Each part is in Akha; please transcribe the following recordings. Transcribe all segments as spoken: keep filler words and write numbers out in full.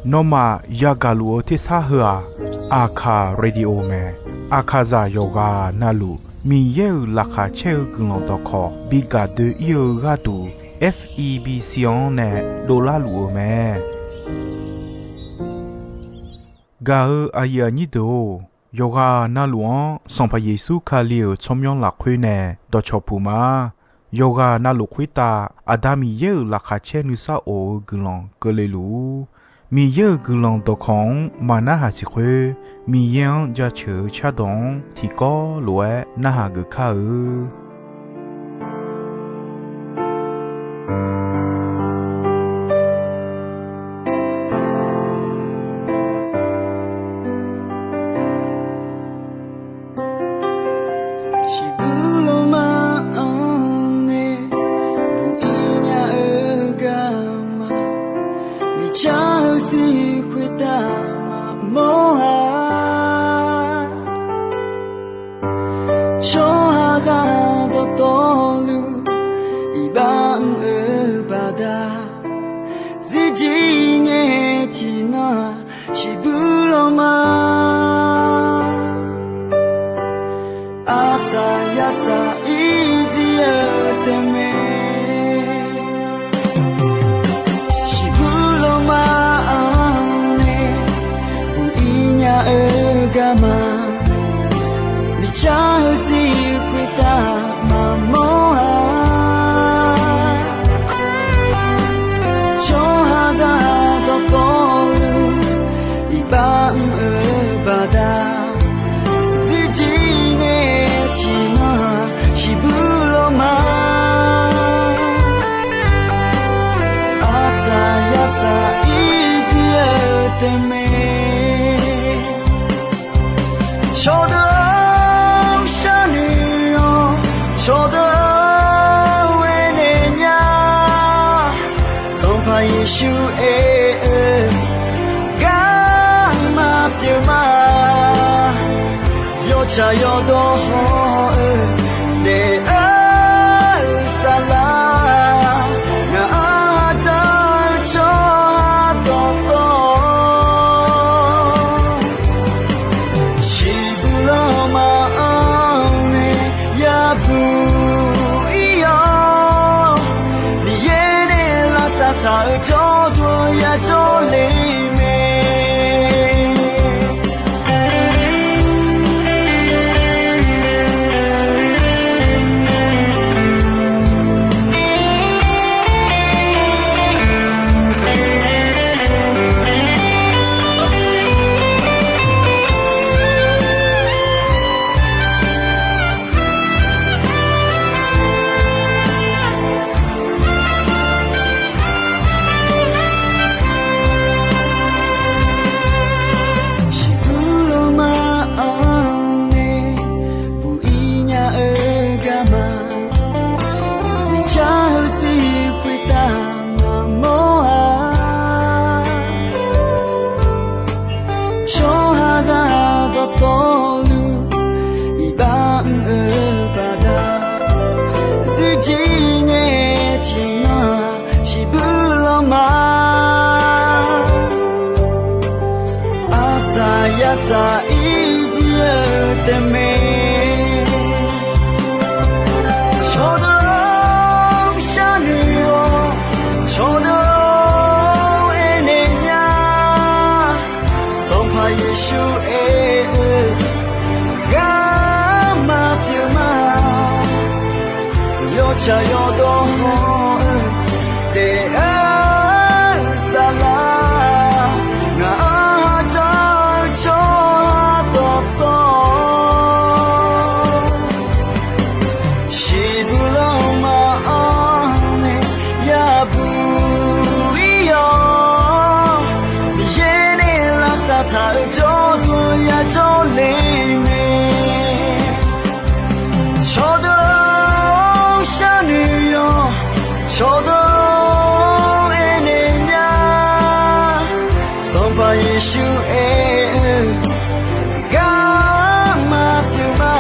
Nawmaf yagaq luf-eu tersar heu-aq, Aqkaq Radio mae. Aqkaqzaq yawqghaq navluf Miqyaer-euq laqkhaq caer-eu guiqlanq dawqkawq bi gaq doe-ir-eu gharduq, F E B C-anr nae dovlar luf-eu mae. Gaq-eu aqyuif aqnyir deuq-or, yawqghaq navluf-anr Sanqpaq Yeqsur Kali-euq tsawrmyanr lafkhoer nae dawqcawq puq ma. Yawqghaq navluf khoertav Aqda Miqyaer-euq laqkhaq caer nuisar of-eu guiqlanq keuvle luf-ur. Miqyaer-euq guiqlanq dawqkawq-anr maqnarhaq siq khoer, Miqyaer-anr jaceuq-eu cardawq-anr tiqkawv lof-aer narhaq geuf kar-eu. Shiqbuq lawma-anr nae buq-ir nya-eu garma, miqcar-eu siq khoertav maqmawr-a. Tsawrhaqzaq dawqtawvluf iqbax mr-eu baqda, zirjir ngae tiqnan-aq shiqbuq lawma. Arsaq yarsaq irjir-eu taef mae. Shiqbuq lawma-anr nae buq-ir nya-eu garma, miqcar-eu siq khoertav maqmawr-a. Tsawrhaqzaq dawqtawvluf iqbax mr-eu baqda, zirjir ngae tiqnan-aq shiqbuq lawma. Arsaq yarsaq irjir-eu taef mae. Cawqdeuq-anr sharnoeq-awr, cawqdeuq-anr aernaeq nya. Sanqpaq Yeqsur aer-eu garma pyeuf ma. Yawtsaq yawdawr haw-eu daef-eu saflar, ngaq-anr hadzaq-eu tsawrhaq dawqtawv, shiqbuq lawma-anr nae yabuq-ir-awr, Miqyaer nae lavsav taq-eu jawrduq yajawr le mae. Shiqbuq lawma-anr nae buq-ir nya-eu garma, miqcar-eu siq khoertav maqmawr-a. Tsawrhaqzaq dawqtawvluf iqbax mr-eu baqda, zirjir ngae tiqnan-aq shiqbuq lawma. Arsaq yarsaq irjir-eu taef mae. Cawqdeuq-anr sharnoeq-awr, cawqdeuq-anr aernaeq nya. Sanqpaq Yeqsur aer-eu garma pyeuf ma. Yawtsaq yawdawr haw-eu daef-eu saflar, ngaq-anr hadzaq-eu tsawrhaq dawqtawv, shiqbuq lawma-anr nae yabuq-ir-awr, Miqyaer nae lavsav taq-eu jawrduq yajawr le mae. Cawqdeuq-anr sharnoeq-awr, cawqdeuq-anr aernaeq nya. Sanqpaq Yeqsur aer-eu garma pyeuf ma.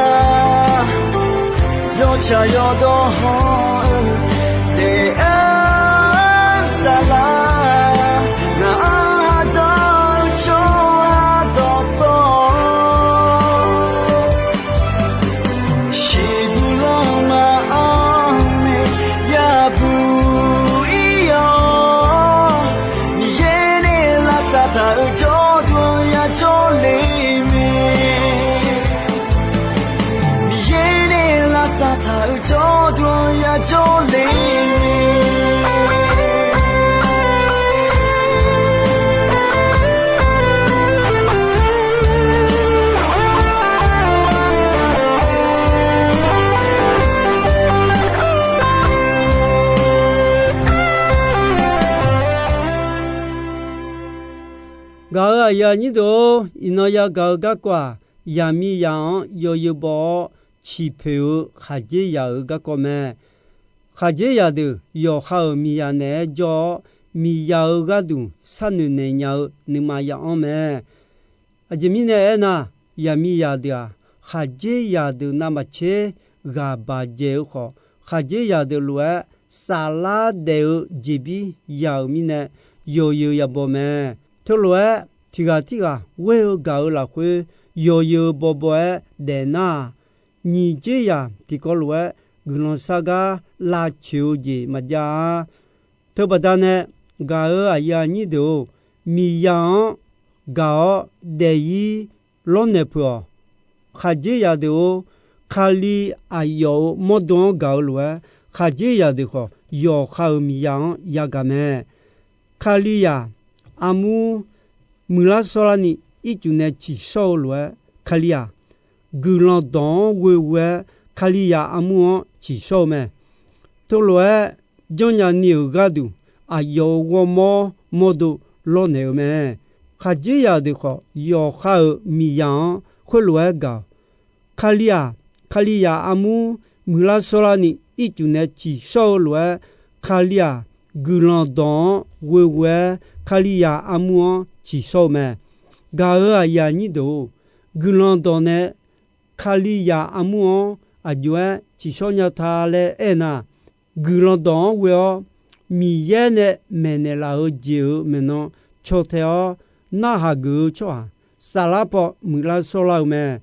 Yawtsaq yawdawr haw-eu daef-eu saflar, Gaq-euq aqyuif aqnyir deuq-or, iqnan yagaq-eu garkawv-aq, yaqmiqzaq-anr yawzeu baw-awr ciqpoeq-eu khaqdzerzaq-euq garkawv mae. Khaqdzerzaq deuq yawqha-euq miqzaq naeq-aer jawr-awr, miqzaq-euq gharduq sharnoeq naeq nya-eu nuima ya'anr mae. Aqjeq mirnae aernar, yaqmiqzaq deuq-aq, khaqdzerzaq deuq navmaqtser ghaq baq dzaeq-eu khawf, khaqdzerzaq deuq lof-aer saflar daef-eu jeqbir ya-euq mirnae, yawzeu yabaw mae. Teulof-aer tiq ghaq tirghaq ghoer-eu gaq-euq lafkhoer yawzeu bawbaw-aer daef nar-aq, nyiq dzer zaq tiqkawv lof-aer guiqlanq sar gar lavcoeq-eu jeq maqjav-a. Teubaqda nae gaq-euq aqyuif aqnyir deuq-or, miqzaq-anr gaq-awr daef-ir lawrnaeq peuq-awq. Khaqdzerzaq deuq-or, Kali aqyawf-euq mawrdo-anr gaq-eu lof-aer, khaqdzerzaq deuq khawf yawqha-euq miqzaq-anr yagaq mae. Kalizaq armur muiqlar shawrlarni ircuf nae ciqshawr-eu lof-aer, Kali-aq, guiqlanq dawq-anr ghoeghoe-aer Kalizaq armur-anr ciqshawr-eu mae. Teulof-aer janrnya ni-euq gharduq, aqyawf-euq ghawrmawr mawrdo lawrnaeq-eu mae. Khaqdzerzaq deuq khawf, yawqha-euq miqzaq-anr khoerlof-aer gaq-awq. Kali-aq, Kalizaq armur muiqlar shawrlarni ircuf nae ciqshawr-eu lof-aer, Kali-aq, guiqlanq dawq-anr ghoeghoe-aer Kalizaq armur-anr ciqshawr-eu mae. Gaq-euq aqyuif aqnyir deuq-or, guiqlanq dawq nae Kalizaq armur-anr aqjox-aer ciqshawr nya ta laer aernar, guiqlanq dawq-anr ghoe-awr Miqyaer nae maeqnaeq laf-euq jeq-euq maeqnan caw tae-awr narhaq geuf-eu tsawrhaq saflar paw muiqlar shawrlar-eu mae.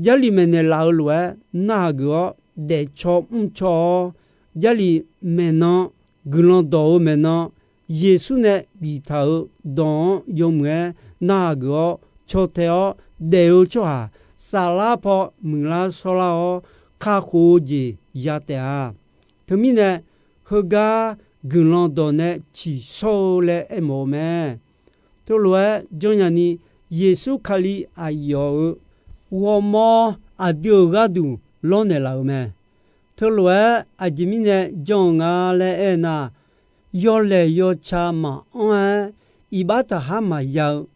Jarlif maeqnaeq laf-eu lof-aer narhaq geuf-awr daefcaw mrcaw-awr, Jarlif maeqnan, guiqlanq dawq-euq maeqnan, Yeqsur nae biftaq-euq dawq-anr yawmuiq-aer narhaq geuf-awr caw tae-awr daef-eu tsawrhaq saflar paw muiqlar shawrlar-awr kakhof-eu jeq ya taef-a. Teumirnae, heugar guiqlanq dawq nae ciqshawr-eu laer aermawf-eu mae. Teulof-aer janrnya ni, Yeqsur Kali aqyawf-euq ghawrmawr aqdui-euq gharduq lawrnaeq laf-euq mae. Teulof-aer aqjeq mirnae jan-eu nga laer aernar, yawlaeq yawca maqanr-aer iqbax taqhar maqya-eu,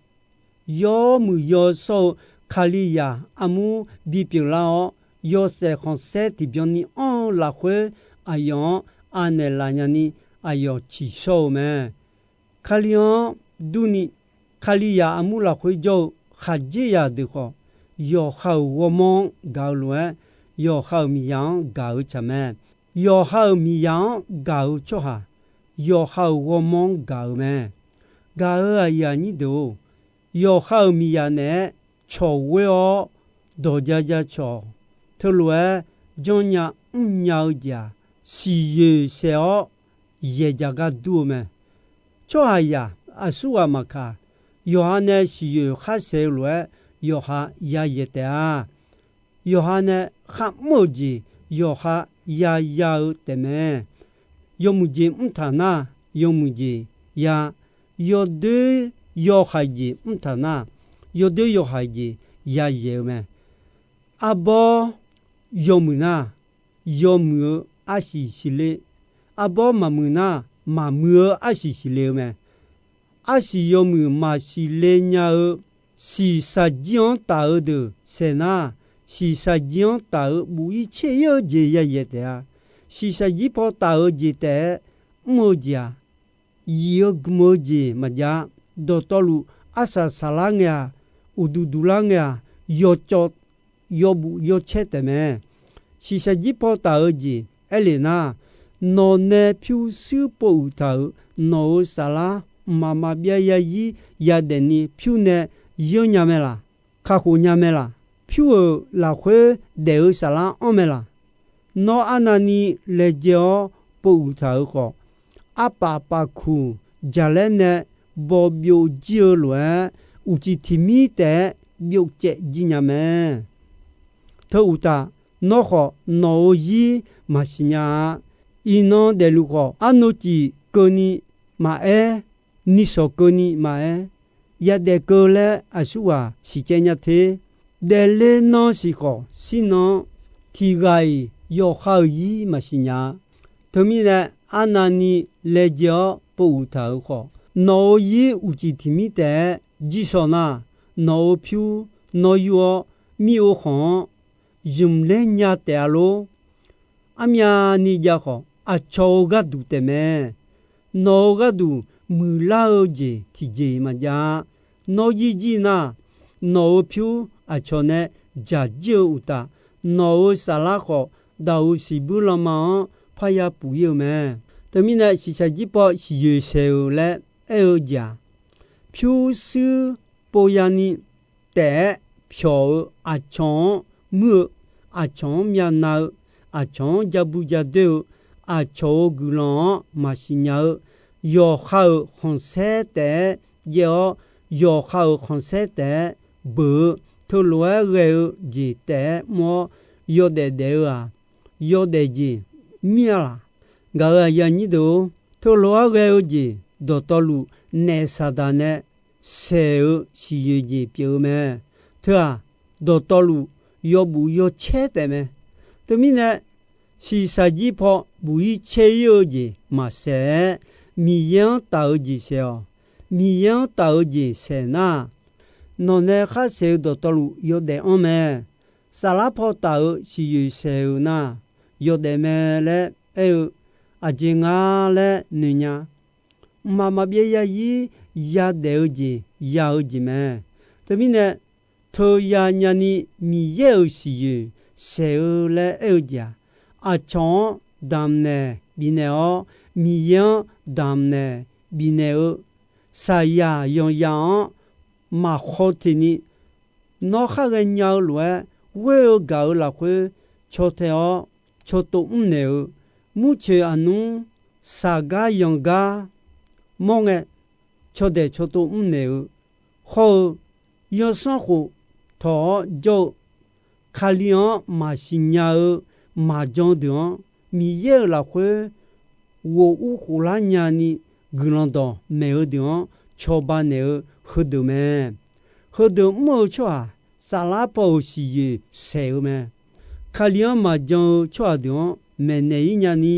yawmuiq yawshawr-eu Kalizaq armur bipyeuf lar-awr, yawshaef khanqsaer tiqbyan ni anr-eu lafkhoer aqyawf-anr anaeq laf nya ni aqyawf ciqshawr-eu mae. Kali-anr durni, Kalizaq armur lafkhoer jawr-eu khaqdzerzaq deuq khawf, yawqha-euq ghawrmawr-anr gaq-eu lof-aer, yawqha-euq miqzaq-anr gaq-eu tsaq mae. Yawqha-euq miqzaq-anr gaq-eu tsawrhaq, yawqha-euq ghawrmawr-anr gaq-eu mae. Gaq-euq aqyuif aqnyir deuq-or, yawqha-euq miqzaq naeq-aer cawq ghoer-awr dawq ja ja cawq. Teulof-aer janrnya mrnya-eu jeq-aq, siqyoeq saef-awr yaeq jaq gar dur-eu mae. Tsawrhaqzaq aqsurghaq maqkaq, yawqha nae siqyoeq khar saef-eu lof-aer yawqha yayaeq taef-a. Yawqha nae kharmr-euq jeq yawqha yaya-eu taefmae. Yawmuiq jeq mrtaq nar, yawmuiq jeq ya, yawdoer yawhaiq jeq mrtaq nar, yawdoer yawhaiq jeq yayaeq-eu mae. Arbawr yawmuiq nar, yawmuiq-eu arsiq siqle, arbawr maqmuiq nar, maqmuiq-eu arsiq siqle-eu mae. Arsiq yawmuiq maqsiq le nya-eu, shiqshaq jir-anr taf-eu deuq saeq nar, shiqshaq jir-anr taf-eu buf-ir caer-ir-eu jeq yayaeq taef-a. Shiqshaq jir paw taf-eu jeq taef-aer mr-eu jeq-aq, yif-eu gmq-eu jeq maqjav-a. Dawqtawvluf arsaq saqlar ngae-aq, uqduq duq lar ngae-aq, yawcawv yawbuf yawcaer taefmae. Shiqshaq jir paw taf-eu jeq aerlef nar, nawq nae pyurshuir pov uiq taq-euq nawq-euq saflar mqmaq maqbyav yazir yadaef ni pyur nae yeur nya mae laq? Kakhof nya mae laq? Pyur-euq lafkhoer daef-eu saflar anr mae laq? Nawr arnavni laejae-awr pov uiq taq-euq khawf, arpaf paf kuq jaqlaer nae baw byov jir-eu lof-aer, uqcif tiq mir taef-aer byov caev jir nya mae. Teu uqtaf, nawr khawf nawq-euq zir maqsiq nya-a. Iqnan daefluf khawf, arnavcif keuvni maqaer, nishawq keuvni maqaer, yadaef keuv laer aqsurghaq siqcaev nya te. Daefle nan siq khawf, shirnan-anr tiq ghaq-iq yawqha-euq zir maqsiq nya-a. Teumirnae, arnavni laejae-awr pov uiq taq-euq khawf, nawq-euq zir uqcif tiq mir taef-aer jir shawq nar, nawq-euq pyur nawr yur-awr, mir-eu khanq-anr zmq ler nya taef-a lor. Armyavni jav khawf, aqcawq-euq gharduq taefmae. Nawq-euq gharduq muiqlar-eu jeq tiqjeq-iq maqjav-a. Nawr jir jir nar, nawq-euq pyur aqcawq nae dzaq jir-eu uqtaf, nawq-euq saflar khawf, daq-euq siqbuir lanma-anr parya puf ir-eu mae. Teumirnae, shiqshaq jir paw siqyoeq saeq-euq laer aer-eu jeq-aq, pyurshuir pov yani taef-aer pyawq-eu, aqcawq-anr muir-eu, aqcawq-anr myavnav-eu, aqcawq-anr ja bu ja doer-eu, aqcawq-euq guiqlanq-anr maqsiq nya-eu, yawqha-euq khanqsaer taef-aer jaev-awr, yawqha-euq khanqsaer taef-aer beuq-eu, teulof-aer ghae-eu jeq taef-aer mr-awr, yawdaef daef-eu-aq, yawdaef jeq mir-a laq? Gaq-euq aqyuif aqnyir deuq-or, teulof-aer ghae-eu jeq dawqtawvluf naef Saqdaq nae saeq-eu siqyoeq jeq pyeuf-eu mae. Teu-aq, dawqtawvluf yawbuf yawcaer taefmae. Teumirnae, shiqshaq jir paw buf ir caer ir-eu jeq maqsaeq-aer, Miqyaer-anr taf-eu jeq saeq-awq. Miqyaer-anr taf-eu jeq saeq nar, nawq nae khar saeq-eu dawqtawvluf yawdaef anr mae. Saflar paw taf-eu siqyoeq saeq-eu nar, yawdaef mae laer aer-eu, aqjeq nga laer noeq nya. Mqmaq maqbyav yarzir yadaef-eu jeq ya-eu jeq mae. Teumirnae, teuya nyani Miqyaer-euq siqyoeq saeq-eu laer aer-eu jeq-aq, aqcawq-anr damqnaeq bifnaeq-awr, Miqyaer-anr damqnaeq bifnaeq-eu, saqyaq yanqyaq-anr maqkhaw teq ni, nawr khar ghaenya-eu lof-aer, ghoer-eu gaq-eu lafkhoer caw tae-awr, caw tov mrnaeq-eu, murcoeq aqnmr saqgar yanqgar mawr ngae, caw daeq caw tov mrnaeq-eu, hawr-eu, yawsanr khof tawq-awr jawr-eu, Kali-anr maqsiq nya-eu maqjan deuq-anr, Miqyaer-euq lafkhoer ghof ur khoflar nyani guiqlanq dawqmaeq-eu deuq-anr cawba naeq-eu heudeuq mae. Heudeuq mr-eu tsawrhaq, saflar paw-euq siqyoeq saeq-eu mae. Kali-anr maqjan-eu tsawrhaq deuq-anr maeqnaeq ir nyani,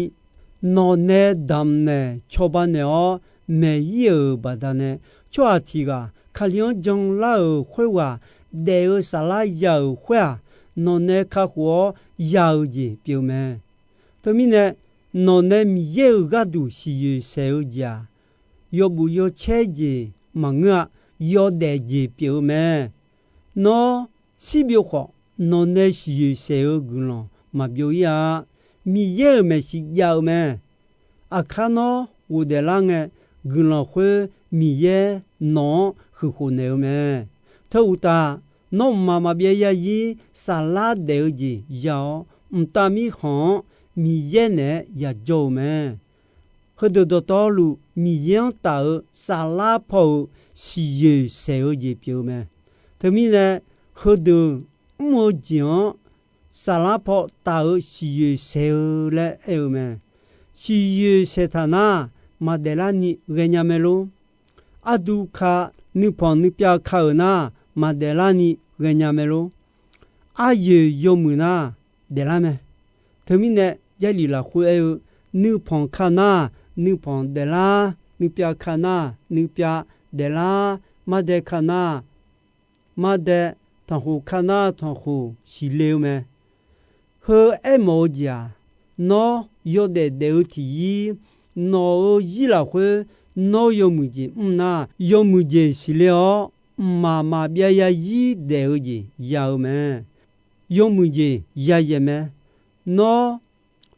nawq nae damqnaeq cawba naeq-awr maeq ir-euq baqdanae, tsawrhaq tiq ghaq Kali-anr janlar-euq khoerghaq daef-eu saflar ya-euq khoer-aq, nawq nae kakhof-awr ya-eu jeq pyeuf-eu mae. Teumirnae, nawq nae Miqyaer-euq gharduq siqyoeq saeq-eu jeq-aq, yawbuf yawcaer jeq maqngeur-a. Yawdaef jeq pyeuf-eu mae. Nawr shirbyov khawf, nawq nae siqyoeq saeq-eu guiqlanq maqbyov ir-a. Miqyaer-euq maeqshi jav-eu mae. Aqkar nawr ghofdaef lar ngae, guiqlanq khoer Miqyaer nawq-anr huiqkhof naeq-eu mae. Teu uqtaf, nawr mqmaq maqbyav yarzir saflar daef-eu jeq ya-awr, mqtav mirkhanq-anr Miqyaer naeq-aer yajawr-eu mae. Heudeuq dawqtawvluf Miqyaer-anr taf-eu saflar paw-euq siqyoeq saeq-eu jeq pyeuf-eu mae. Teumirnae, heudeuq mr-eu jeq-anr saflar paw taf-eu siqyoeq saeq-eu laer aer-eu mae. Siqyoeq saeq taq nar, maqdaef larni ghaenya mae lor. Ardu ka nuipanq nuipyav ka-euq nar, maqdaef larni ghaenya mae lor. Aryoeq yawmuiq nar, daeflar mae. Teumirnae, Jarlif lafkhoer aer-eu, nuipanq ka nar, nuipanq daeflar, nuipyav ka nar, nuipyav daeflar, mardae ka nar, mardae, tanqkhof ka nar tanqkhof siqle-eu mae. Heu aermawf-eu jeq-aq, nawr yawdaef daef-eu tiqzir, nawq-euq zir lafkhoer nawr yawmuiq jeq mr nar, yawmuiq jeq siqle-awr, mqmaq maqbyav yarzir daef-eu jeq ya-eu mae. Yawmuiq jeq yayaeq mae. Nawr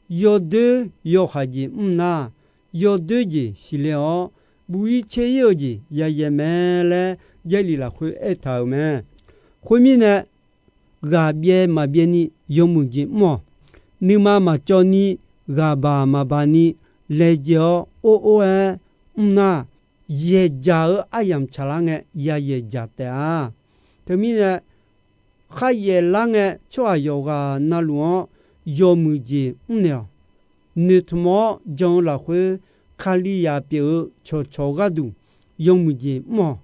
yawdoer yawhaiq jeq mr nar, yawdoer jeq siqle-awr, buq ir caer ir-eu jeq yayaeq mae laer Jarlif lafkhoer aertaq-euq mae. Khoermirnae, ghaq byaev maqbyaev ni yawmuiq jeq mr-awq. Nuima maqcawv ni, ghaqbaq maqbaq ni, laejae-awr or or-aer mr nar, yaeqjaq-eu aryamq tsaqlar ngae yayaeq jaq taef-a. Teumirnae, kharyaef lar ngae tsawrhaq yawqghaq navluf-anr yawmuiq jeq mrnaeq-awq. Noeqtmq-awr jan-eu lafkhoer, Kalizaq pyeuf-eu cawqcawq gharduq yawmuiq jeq mr-awq.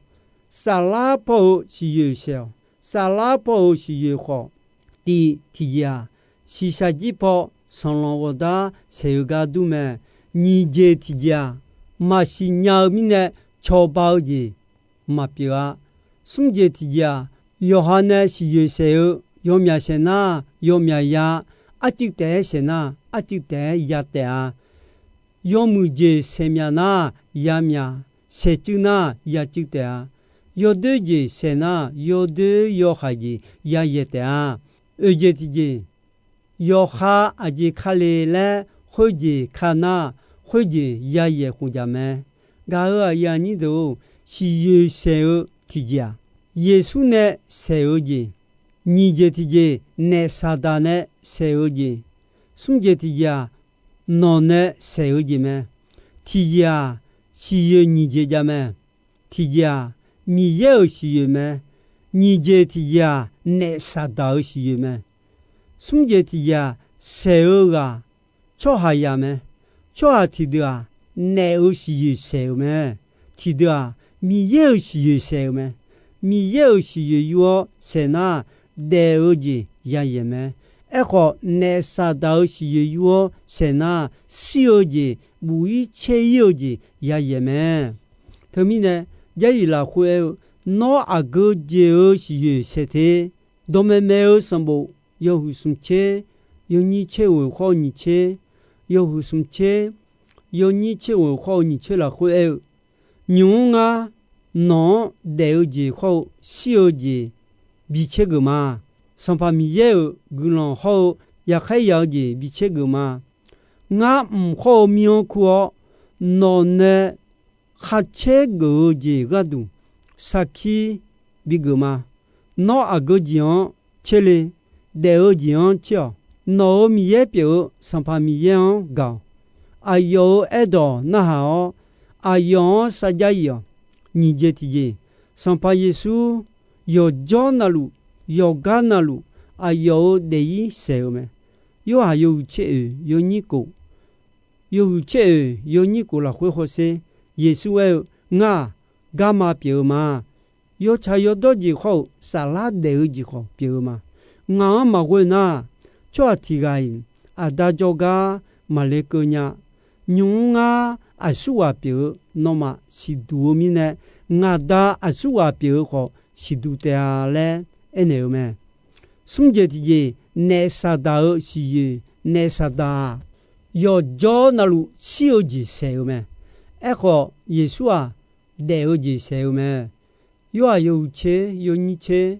Saflar paw-euq siqyoeq saeq-awq. Saflar paw-euq siqyoeq khawf, tiq tiqjeq-aq, shiqshaq jir paw sanqlanq ghawqdar saeq-eu gar dur mae. Nyiq jeq tiqjeq-aq, maqsiq nya-eu mirnae cawba-eu jeq maqpyeuf-a. Smr jeq tiqjeq-aq, yawqha nae siqyoeq saeq-eu, yawmyaq saeq nar, yawmyaq ya, arcuiv taef-aer saeq nar, arcuiv taef-aer ya taef-a. Yawmuiq jeq saeqmyaq nar, yamyaq, saeqcuiv nar, yacuiv taef-a. Yawdoer jeq saeq nar, yawdoer yawhaiq jeq yayaeq taef-a. Oeq jeq tiqjeq, yawqha aqjeq ka le laer khoerjeq ka nar, khoerjeq yayaeq khofjaq mae. Gaq-euq aqyuif aqnyir deuq-or, siqyoeq saeq-eu tiqjeq-aq, Yeqsur nae saeq-eu jeq. Nyiq jeq tiqjeq, naef Saqdaq nae saeq-eu jeq. Smr jeq tiqjeq-aq, nawq nae saeq-eu jeq mae. Tiqjeq-aq, siqyoeq nyiq jeq jav mae. Tiqjeq-aq, Miqyaer-euq siqyoeq mae. Nyiq jeq tiqjeq-aq, naef Saqdaq-euq siqyoeq mae. Smr jeq tiqjeq-aq, saeq-eu ghaq tsawrhaqzaq mae. Tsawrhaq tiqdeuq-aq, naef-euq siqyoeq saeq-euq mae. Tiqdeuq-aq, Miqyaer-euq siqyoeq saeq-euq mae. Miqyaer-euq siqyoeq yur-awr saeq nar, daef-eu jeq yayaeq mae. Aerkhawf, naef Saqdaq-euq siqyoeq yur-awr saeq nar, shir-eu jeq, buq-ir caer-ir-eu jeq yayaeq mae. Teumirnae, Jarlif lafkhoer aer-eu, Nawr aqgeu jeq-euq siqyoeq saeq te. Dawqmaeq maeq-eu sanqbof yawhuiq smq tser, yawnyir tser ghoeq khawr-eu nyiq tser, yawhuiq smq tser, yawnyir tser ghoeq khawr-eu nyiq tser lafkhoer aer-eu, Nymq-mr ngar nawq-anr daef-eu jeq khawr-eu shir-eu jeq bi caer geuf ma. Sanqpaq Miqyaer-euq guiqlanq hawr-eu yaqkhaer ya-eu jeq bi caer geuf ma. Ngar mq khawr-eu mir-anr kur-awr, nawq nae khar caer geuf-eu jeq gharduq sarkir bi geuf ma. Nawr aqgeu jeq-anr caer le. Daef-eu jeq-anr caer-awq. Nawq-euq Miqyaer pyeuf-eu Sanqpaq Miqyaer-anr gaq-awq. Aqyawf-euq aerdawq narhaq-awr, aqyawf-anr sarjax yif-awq. Nyiq jeq tiqjeq, Sanqpaq Yeqsur yawqjawr navluf, yawqgar navluf, aqyawf-euq daef-ir saeq-eu mae. Yorhaq yawhuiq tser oeq yawnyir kof, yawhuiq tser oeq yawnyir kof lafkhoer hawsher, Yeqsur aer-eu, Ngar-aq, garma pyeuf-eu ma. Yawtsaq yawdawr jeq khawr-euq saflar daef-eu jeq khawf pyeuf-eu ma. Ngaq-anr maqghoe nar, tsawrhaq tiq ghaq-iq Aqda jawrgar maqle keuv nya. Nymq-mr ngar aqsurghaq pyeuf-eu nawmaf siqduq-eu mirnae, ngaq Da aqsurghaq pyeuf-eu khawf siqduq taef-a laer aernaeq-eu mae. Smr jeq tiqjeq, naef Saqdaq-euq siqyoeq, naef Saqdaq-aq, yawqjawr navluf shir-eu jeq saeq-eu mae. Aerkhawf, Yeqsur-aq, daef-eu jeq saeq-eu mae. Yorhaq yawhuiq tser yawnyir tser,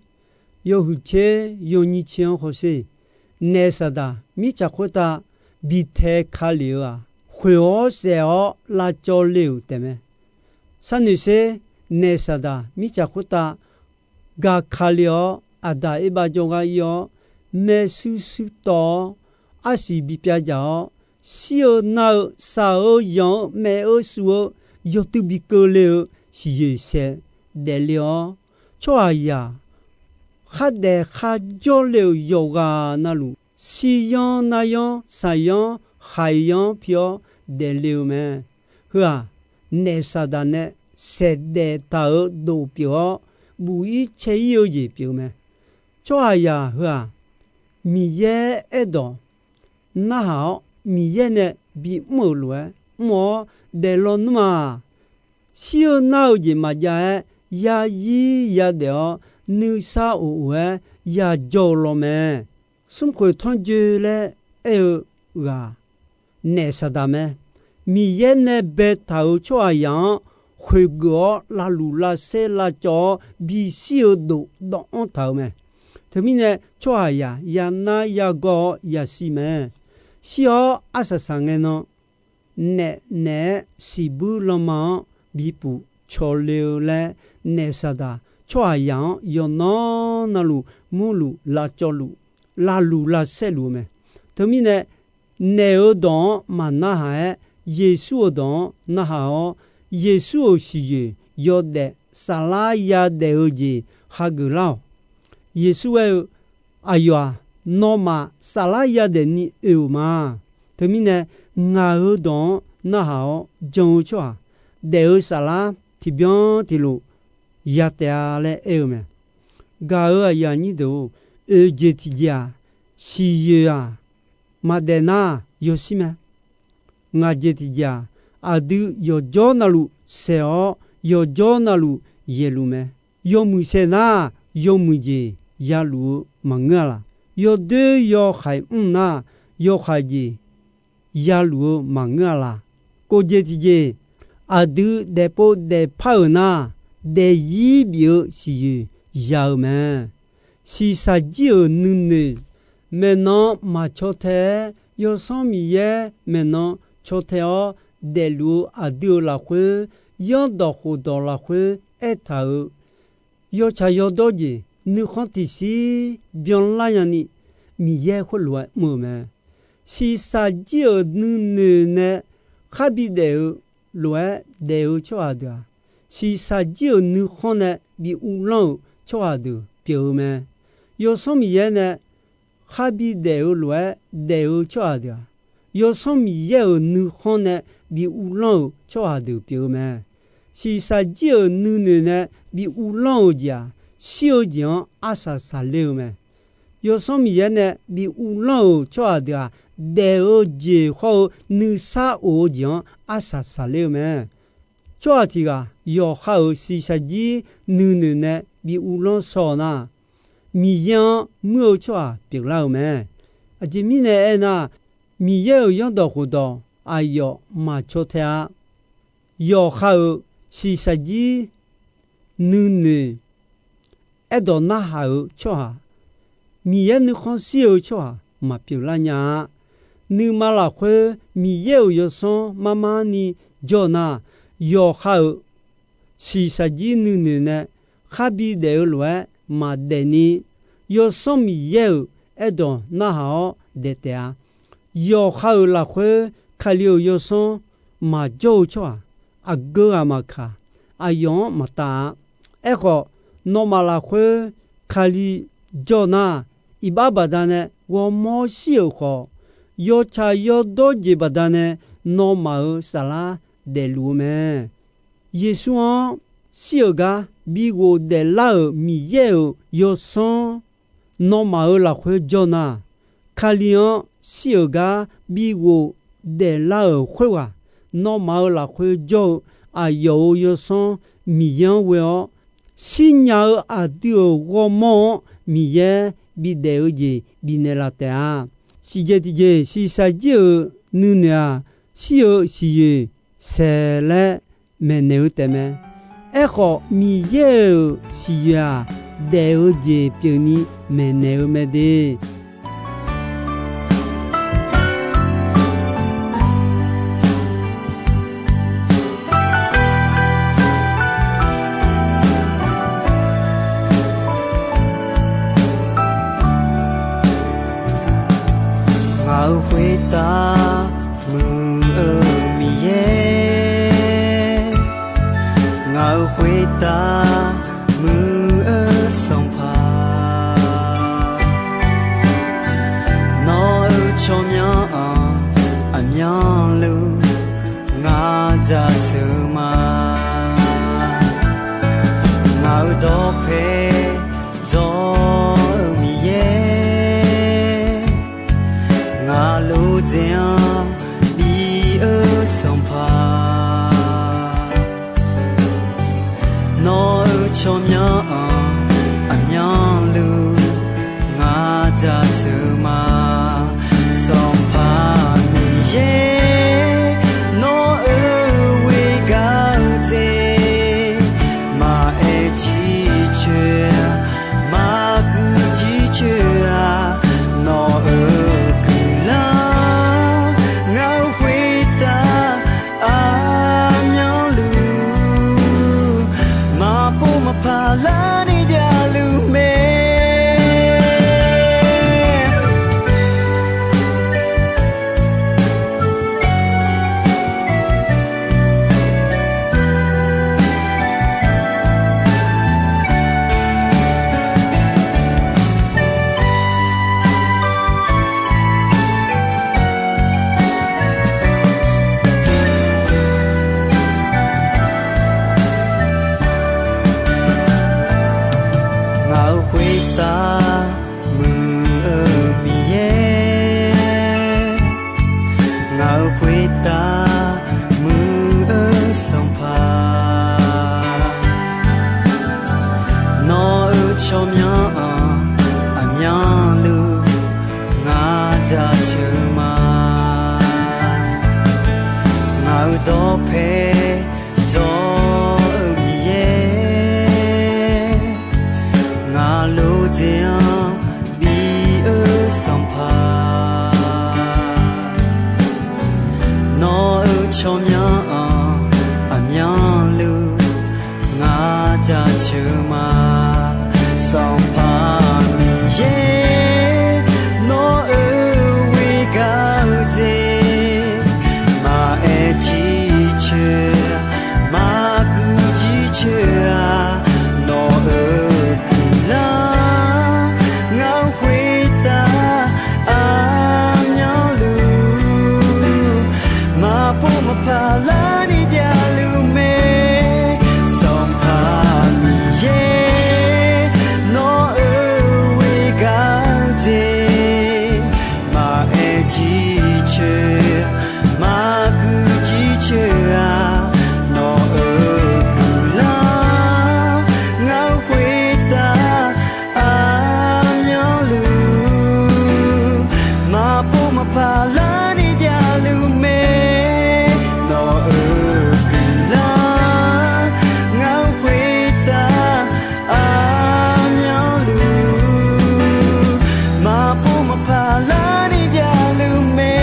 yawhuiq tser yawnyir tser-anr hawsher, naef Saqdaq mirtsaq khoertav bi tae ka lef-eu-aq, khoeq-awr saef-awr lavcawv le-euq taefmae. Sharnoeq sher, naef Saqdaq mirtsaq khoertav gaq ka le-awr, Aqdaq Erbav jawrgar ir-awr, maershuir shuir tawv-awr, arsiq bi pyav dzaq-awr, shir-eu nar-eu, shaq-eu yanq-eu, maef-eu suf-eu, yawtuiv bi keuvle-eu siqyoeq saeq daefle-awr, tsawrhaqzaq khardaef kharjawr le-euq yawqghaq navluf, shiryanr naryanr, shaqyanr khaqyanr pi-awr daefle-eu mae. Heu-aq, naef Saqdaq nae saeqdaef taq-euq dof pyeuf-awr, buq-ir caer-ir-eu jeq pyeuf-eu mae. Tsawrhaqzaq heu-aq, Miqyaer aerdawq narhaq-awr, Miqyaer nae bimr-euq lof-aer mr-awr daeflaw nmr-aq, shir-eu nar-eu jeq maqjav-aer, yazir yadaef-awr nuisar of of-aer yajawr-eu law mae. Smrkhoeq tanrjoe laer aer-eu ghaq naef Saqdaq mae. Miqyaer nae baetaq-euq tsawrhaqzaq-anr khoeqgeuf-awr lavluf lavsaer lavcawv-awr bishir-eu dof dawvanr taq-eu mae. Teumirnae tsawrhaqzaq yanar yagawr-awr yashir mae. Shir-awr arsaq saq ngae nan, naef naeq-aer siqbuir lanma-anr bipuf cawle-eu laer, naef Saqdaq tsawrhaqzaq-anr yawqnan navluf murluf lavcawvluf lavluf lavsaerluf-eu mae. Teumirnae naef-euq dawq-anr maqnarhaq-aer, Yeqsur-euq dawq-anr narhaq-awr, Yeqsur-euq siqyoeq yawdaef saflar yadaef-eu jeq hageuf lar-awq. Yeqsur aer-eu, Aqyawf-aq, nawmaf saflar yadaef ni oe-euq ma. Teumirnae ngaq-euq dawq-anr narhaq-awr jan-eu tsawrhaq daef-eu saflar tiqbyan tiqlof ya taef-a laer aer-eu mae. Gaq-euq aqyuif aqnyir deuq-or, oeq jeq tiqjeq-aq, siqyoeq-aq, maqdaef nar yawshir mae. Ngaq jeq tiqjeq-aq, aqdui yawqjawr navluf saeq-awr yawqjawr navluf yaeqluf mae. Yawmuiq saeq nar, yawmuiq jeq yaluf-eu maqngeur-a laq? Yawdoer yawhaiq mr nar, yawhaiq jeq yaluf-eu maqngeur-a laq? Kov jeq tiqjeq, aqdui daefpov daefpar-euq nar, daefzir bif-eu siqyoeq ya-eu mae. Shiqshaq jir-euq nuinoeq maeqnan maqcaw tae-aer, Yawsanr Miqyaer maeqnan caw tae-awr daefluf-eu aqdui-euq lafkhoer, yanrdawq khofdawq lafkhoer aertaq-euq yawtsaq yawdawr jeq nuikhanr tiqshir byanlar nyani, Miqyaer khoerlof-aer mr-eu mae. Shiqshaq jir-euq nuinoeq nae khar bidaef-eu lof-aer daef-eu tsawrhaq deuq-aq, shiqshaq jir-euq nuikhanr nae bi uvlanr-euq tsawrhaq deuq pyeuf-eu mae. Yawsanr Miqyaer nae khar bidaef-eu lof-aer daef-eu tsawrhaq deuq-aq, Yawsanr Miqyaer-euq nuikhanr nae bi uvlanr-euq tsawrhaq deuq pyeuf-eu mae. Shiqshaq jir-euq nuinoeq nae bi uvlanr-euq jeq-aq, shir-eu jeq-anr arsaq saqler-eu mae. Yawsanr Miqyaer nae bi uvlanr-euq tsawrhaq deuq-aq, daef-eu jeq hawr-eu nuisar of-eu jeq-anr arsaq saqler-eu mae. Tsawrhaq tiq ghaq yawqha-euq shiqshaq jir nuinoeq nae bi uvlanr shaw-eu nar, Miqyaer-anr muir-eu tsawrhaq pyeuflar-eu mae. Aqjeq mirnae aernar, Miqyaer-euq yanrdawq khofdawq aqyawf maqcaw tae-a. Yawqha-euq shiqshaq jir nuinoeq aerdawq narhaq-euq tsawrhaq, Miqyaer nuikhanr shir-eu tsawrhaq maqpyeuf lar nya-a. Nuima lafkhoer Miqyaer-euq yawsanr mar mar ni jawr nar, yawqha-euq shiqshaq jir nuinoeq nae khar bidaef-eu lof-aer maqdaef ni, Yawsanr Miqyaer-euq aerdawq narhaq-awr daef taef-a. Yawqha-euq lafkhoer Kali-euq yawsanr maqjawr-eu tsawrhaq aqgeu ghaq maqkaq, aqyawf-anr maqtav-a. Aerkhawf, nawmaf lafkhoer Kali jawr nar, iqbax baqdanae ghawrmawr shir-euq khawf, yawtsaq yawdawr jeq baqdanae nawmaf-euq saflar daefluf-eu mae. Yeqsur-anr shir-euq gar bi ghofdaef lar-euq Miqyaer-euq yawsanr nawmaf-euq lafkhoer jawr nar, Kali-anr shir-euq gar bi ghofdaef lar-euq khoerghaq, nawmaf-euq lafkhoer jawr-eu aqyawf-euq yawsanr Miqyaer-anr ghoe-awr, shirnya-eu aqdui-euq ghawrmawr-anr Miqyaer bidaef-eu jeq bifnaeq laf taef-a. Siqjeq tiqjeq, shiqshaq jir-euq nuinoeq-aq, shir-eu siqyoeq saeq laer maeqnaeq-eu taefmae. Aerkhawf, Miqyaer-euq siqyoeq-aq, daef-eu jeq pyeufni maeqnaeq-eu mae de. Ngaq-euq khoertav muiq-eu Miqyaer, ngaq-euq khoertav muiq-eu Sanqpaq, nawq-euq tsawrmyanr-anr aqmyanluf ngar dzaqseuq ma. Ngaq-euq dawqpae dzawr-eu Miqyaer, ngaq lodzae-anr bi-eu Sanqpaq, nawq-euq tsawrmyanr-anr aqmyanluf ngar dzaqseuq ma. Sanqpaq Miqyaer, nawq-euq ghoer gar-eu dzae, maqaer jircoer-a, maqguiq jircoer-a, nawq-euq guiqlanq ngaq-euq khoertav aqmyanluf maqpov maqpar Zeq-anr bi-eu Sanqpaq, nawq-euq tsawrmyanr-anr aqmyanluf ngar jaceuq ma. Sanqpaq Miqyaer, nawq-euq ghoegaq-eu jeq maqaer jircoer, maqguv jircoer-a. Nawq-euq guiqlanq ngar khoertav aqmyanluf maqpov maqpaq larni javluf mae. Sanqpaq Miqyaer, nawq-euq ghoegaq-eu jeq maqaer jircoer, maqguv jircoer-a. Nawq-euq guiqlanq ngar khoertav aqmyanluf maqpov maqpaq larni javluf mae. Nawq-euq guiqlanq ngar khoertav aqmyanluf maqpov maqpaq larni javluf mae.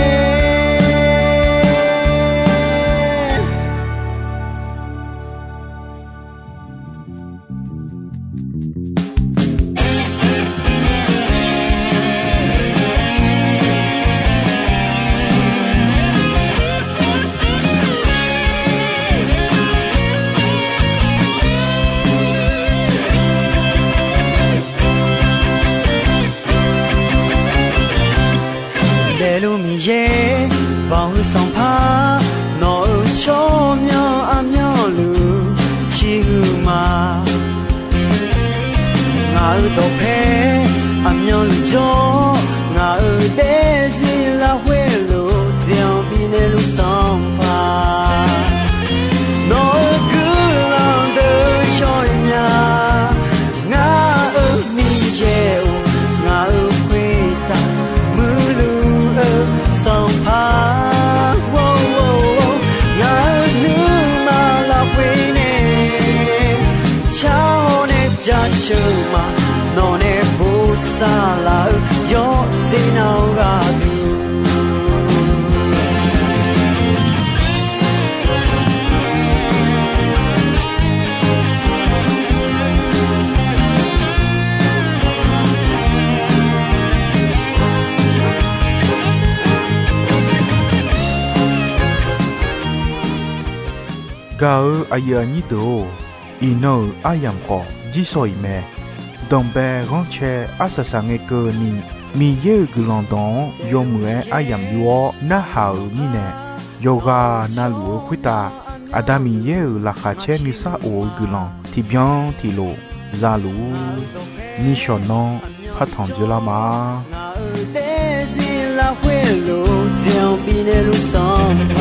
Daefluf Miqyaer, banq-eu Sanqpaq, nawq-euq tsawrmyanr aqmyanluf ciqhuiq ma. Ngaq-euq dawqpae aqmyanluf jawr, ngaq-euq daefzir lafkhoer luf jeq-anr bifnaeq luf Sanqpaq, nawq-euq guiqlanq deuq shawr-eu nya. Ngaq-euq Miqyaer-or, ngaq-euq khoertav muiqluf-eu Sanqpaq, ngaq-euq nuima lafkhoer nae carhaw nae jaceuq ma. Nawq nae bosav laf-eu yawqjeq nav-eu gharduq Gaq-eu aqyuif aqnyir deuq-or, iqnan-euq aryamq khawf jirsawq iq mae. Danqbae ghanrcae arsaq saq ngae keuvni, Miqyaer-euq guiqlanq dawq-anr yawmuiq-aer aryamq yur-awr narhaq-euq mirnae, yawqghaq navluf-eu khoertav Aqda Miqyaer-euq laqkhaq caer nuisar of-eu guiqlanq tiqbyan tiqlof za luf-ur. Nishawq nanr partanq dzoerlar ma. Ngaq-euq daefzir lafkhoer luf jeq-anr bifnaeq luf Sanqpaq,